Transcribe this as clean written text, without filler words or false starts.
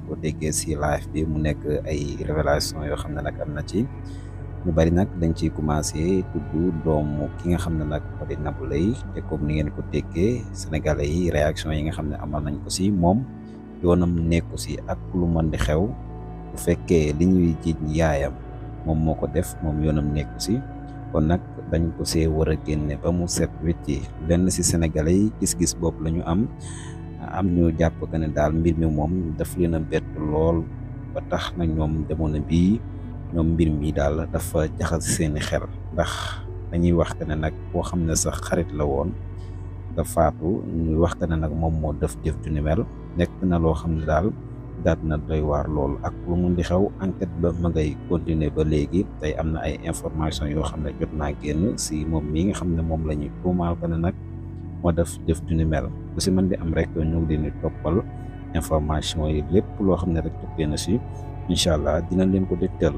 ngeen ko déggee si live bi mu nekk ay révélation yoo xam ne nag am na ci ñu bari nag dañ ciy commencé tudd doomu ki nga xam ne nag moo di Nabou Leye te comme ni ngeen ko déggee sénégalais yi réaction yi nga xam ne amal nañ ko si moom yoonam nekku si ak lu mën di xew bu fekkee li ñuy jiiñ yaayam moom moo ko def moom yoonam nekku si kon nag dañ ko see war a génne ba mu set wecci lenn si sénégalais yi gis-gis boobu la ñu am ñu jàpp que ne daal mbir mi moom daf leen a bett lool ba tax na ñoom jamono bii ñoom mbir mi daal dafa jaxas seeni xel ndax dañuy wax que ne nag boo xam ne sax xarit la woon nga faatu ñuy wax que ne nag moom moo def jëf ju ni mel nekk na loo xam ne daal daal na doy waar lool ak lu mun di xew enquête ba ma ngay continuer ba léegi tey am na ay information yoo xam ne jot naa génn si moom mii nga xam ne moom la ñuy tuumaal que ne nag moo def jëf ju ni mel lu si mën di am rek ñu ngi leen di toppal information yi lépp loo xam ne rek tukkee na si incha allah dina leen ko dégtal